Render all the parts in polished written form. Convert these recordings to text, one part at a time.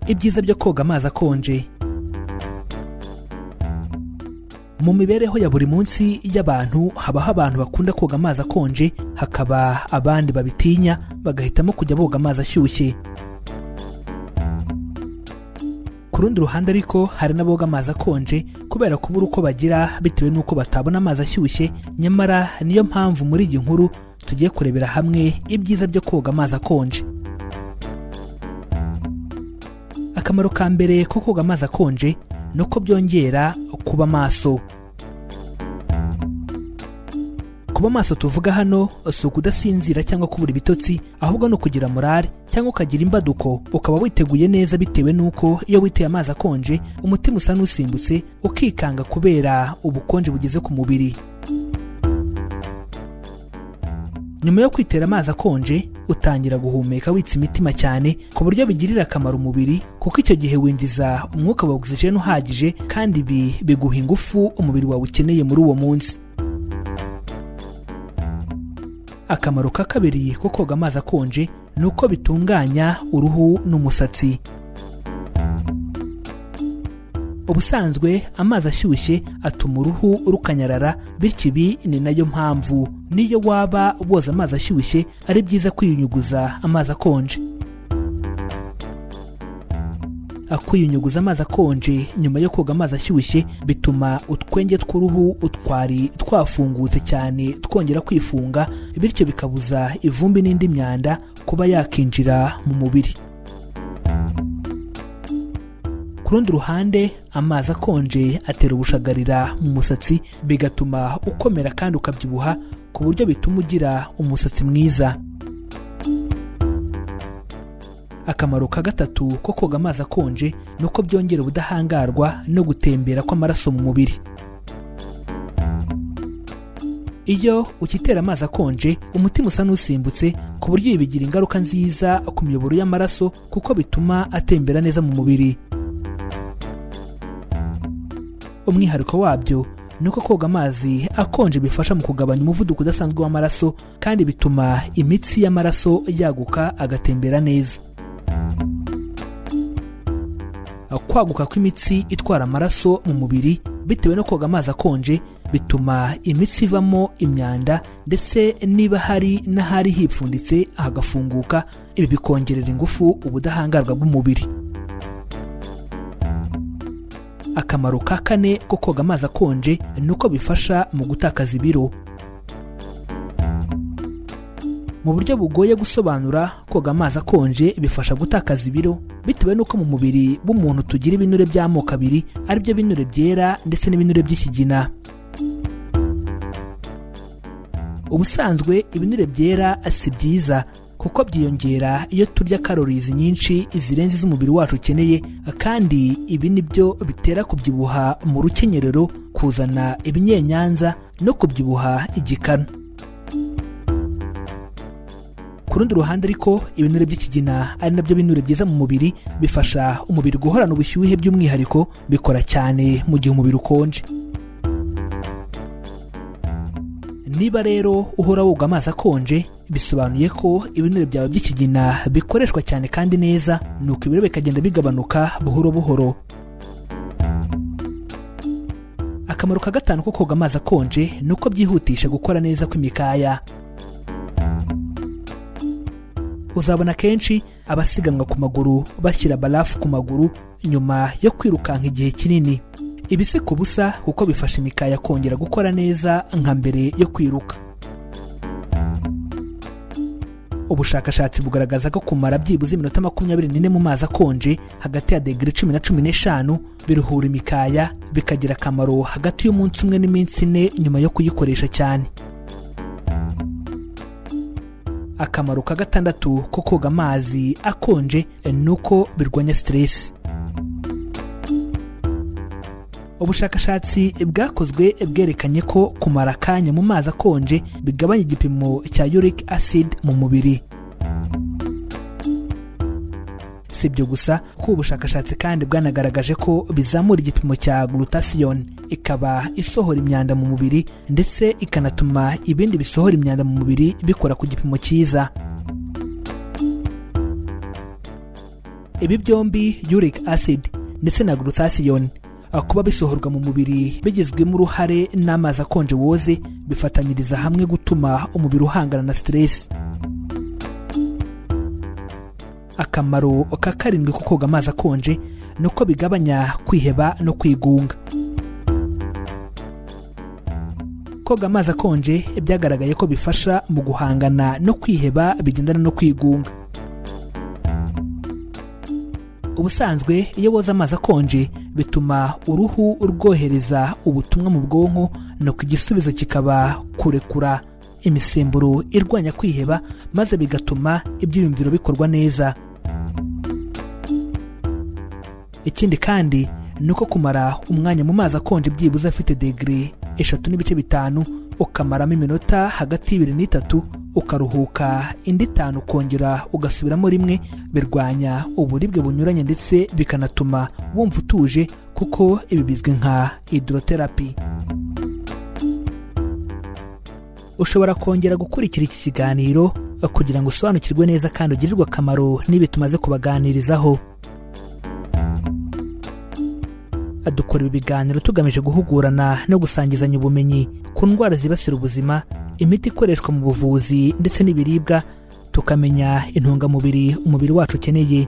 Ibyiza byo koga amazi akonje. Mu mibereho ya buri munsi y'abantu, habaho abantu bakunda koga amazi akonje, hakaba abandi babitinya bagahitamo kujya boga amazi ashyushye. Ku rundi ruhande ariko, hari n'aboga amazi akonje kubera kubura uko bagira, bitewe n'uko batabona amazi ashyushye. Nyamara niyo mpamvu muri iyi nkuru tugiye kurebera hamwe ibyiza byo koga amazi akonje. Akamaro ka mbere ko koga amazi akonje ni uko byongera kuba maso. Kuba maso tuvuga hano si ukudasinzira cyangwa kubura ibitotsi, ahubwo ni ukugira morale cyangwa ukagira imbaduko, ukaba witeguye neza, bitewe n'uko iyo witeye amazi akonje umutima usa n'usimbutse, ukikanga kubera ubukonje bugeze ku mubiri. Nyuma yo kwitera amazi akonje, utangira guhumeka witsa imitima cyane, ku buryo bigirira akamaro umubiri, kuko icyo gihe winjiza umwuka wa ogisijeni uhagije, kandi ibi biguha ingufu umubiri wawe ukeneye muri uwo munsi. Akamaro ka kabiri ko koga amazi akonje ni uko bitunganya uruhu n'umusatsi. Ubusanzwe amazi ashyushye atuma uruhu rukanyarara, bityo ibi ni nayo mpamvu niyo waba woza amazi ashyushye ari byiza kwiyunyuguza amazi akonje. Kwiyunyuguza amazi akonje nyuma yo koga amazi ashyushye bituma utwenge tw'uruhu utwari twafungutse cyane twongera kwifunga, bityo bikabuza ivumbi n'indi myanda kuba yakinjira mu mubiri. Ku rundi ruhande, amazi akonje atera ubushagarira mu musatsi, bigatuma ukomera kandi ukabyibuha, ku buryo bituma ugira umusatsi mwiza. Akamaro ka gatatu ko koga amazi akonje ni uko byongera ubudahangarwa no gutembera kw'amaraso mu mubiri. Iyo ukitera amazi akonje, umutima usa n'usimbutse, ku buryo ibi bigira ingaruka nziza ku miyoboro y'amaraso, kuko bituma atembera neza mu mubiri. Umwihariko wabyo ni uko koga amazi akonje bifasha mu kugabanya umuvuduko udasanzwe w'amaraso, kandi bituma imitsi y'amaraso yaguka agatembera neza. Kwaguka kw'imitsi itwara amaraso mu mubiri bitewe no koga amazi akonje bituma imitsi ivamo imyanda, ndetse niba hari n'ahari hipfunditse hagafunguka. Ibi bikongerera ingufu ubudahangarwa bw'umubiri. Akamaro ka kane ko koga amazi akonje ni uko bifasha mu gutakaza ibiro. Mu buryo bugoye gusobanura, koga amazi akonje bifasha gutakaza ibiro, bitewe n'uko mu mubiri w'umuntu tugira ibinure by'amoko abiri, aribyo binure byera ndetse n'ibinure by'ikigina. Ubusanzwe ibinure byera si byiza, kuko byiyongera iyo turya calories nyinshi zirenze iz'umubiri wacu ukeneye, kandi ibi ni byo bitera kubyibuha mu rukenyerero, kuzana ibinyenyanza no kubyibuha igikanu. Ku rundi ruhande ariko, ibinure by'ikigina, ari nabyo binure byiza mu mubiri, bifasha umubiri guhorana ubushyuhe, by'umwihariko bikora cyane mu gihe umubiri ukonje. Niba rero uhora woga amazi akonje, bisobanuye ko ibinure byawe by'ikigina bikoreshwa cyane kandi neza, nuko ibiro bikagenda bigabanuka buhoro buhoro. Akamaro ka gatanu ko koga amazi akonje ni uko byihutisha gukora neza kw'imikaya. Uzabona kenshi abasiganwa ku maguru bashyira barafu ku maguru nyuma yo kwirukanka igihe kinini. Ibi si ku busa, kuko bifasha imikaya kongera gukora neza nka mbere yo kwiruka. Ubushakashatsi bugaragaza ko kumara byibuze iminota 24 mu mazi akonje hagati ya degere 10 na 15 biruhura imikaya, bikagira akamaro hagati y'umunsi umwe n'iminsi 4 nyuma yo kuyikoresha cyane. Akamaro ka gatandatu ko koga amazi akonje ni uko birwanya stress. Ubushakashatsi bwakozwe bwerekanye ko kumara akanya mu mazi akonje bigabanya igipimo cya uric acid mu mubiri. Si ibyo gusa, kuko ubushakashatsi kandi bwanagaragaje ko bizamura igipimo cya glutathione, ikaba isohora imyanda mu mubiri, ndetse ikanatuma ibindi bisohora imyanda mu mubiri bikora ku gipimo cyiza. Ibi byombi, uric acid ndetse na glutathione, kuba bisohorwa mu mubiri bigizwemo uruhare n'amazi akonje woze, bifatanyiriza hamwe gutuma umubiri uhangana na stress. Akamaro ka karindwi ko koga amazi akonje ni uko bigabanya kwiheba no kwigunga. Koga amazi akonje byagaragaye ko bifasha mu guhangana no kwiheba bigendana no kwigunga. Ubusanzwe iyo woza amazi akonje, bituma uruhu rwohereza ubutumwa mu bwonko, nuko igisubizo kikaba kurekura imisemburo irwanya kwiheba, maze bigatuma ibyiyumviro bikorwa neza. Ikindi kandi ni uko kumara umwanya mu mazi akonje byibuze afite degere 3.5, ukamaramo iminota hagati y'2 n'3, ukaruhuka indi 5, ukongera ugasubiramo rimwe, birwanya uburibwe bunyuranye ndetse bikanatuma wumva utuje, kuko ibi bizwi nka hydrotherapy. Ushobora kongera gukurikira iki kiganiro kugira ngo usobanukirwe neza kandi ugirirwe akamaro n'ibi tumaze kubaganirizaho. Dukora ibi biganiro tugamije guhugurana no gusangizanya ubumenyi ku ndwara zibasira ubuzima, imiti ikoreshwa mu buvuzi ndetse n'ibiribwa, tukamenya intungamubiri umubiri wacu ukeneye.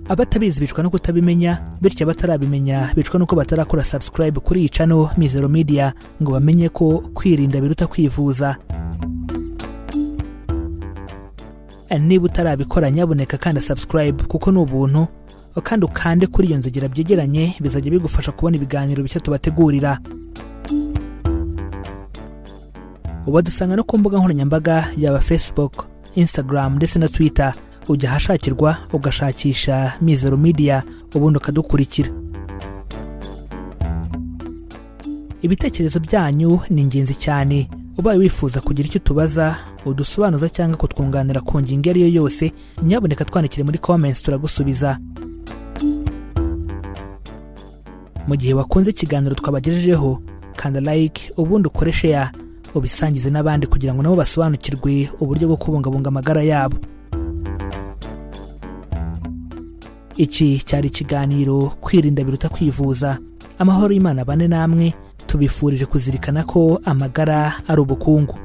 Abatabizi bicwa no kutabimenya, bityo abatarabimenya bicwa nuko batarakora subscribe kuri iyi channel Mizero Media ngo bamenye ko kwirinda biruta kwivuza. Niba utarabikora, nyabuneka kandi subscribe kuko ni ubuntu, kandi ukande kuri iyo nzogera byegeranye, bizajya bigufasha kubona ibiganiro bishya tubategurira. Ubadusanga no ku mbuga nkoranyambaga, yaba Facebook, Instagram ndetse na Twitter. Ujya ahashakirwa ugashakisha Mizero Media, ubundi ukadukurikira. Ibitekerezo byanyu ni ingenzi cyane. Ubaye wifuza kugira icyo tubaza, udusobanuza cyangwa kutwunganira ku ngingo iyo ari yo yose, nyabuneka twandikire muri comments, turagusubiza. Mu gihe wakunze ikiganiro twabagejejeho, kanda like, ubundi ukore share, ubisangize n'abandi kugira ngo nabo basobanukirwe uburyo bwo kubungabunga amagara yabo. Iki cyari ikiganiro Kwirinda Biruta Kwivuza. Amahoro y'Imana bane namwe. Tubifurije kuzirikana ko amagara ari ubukungu.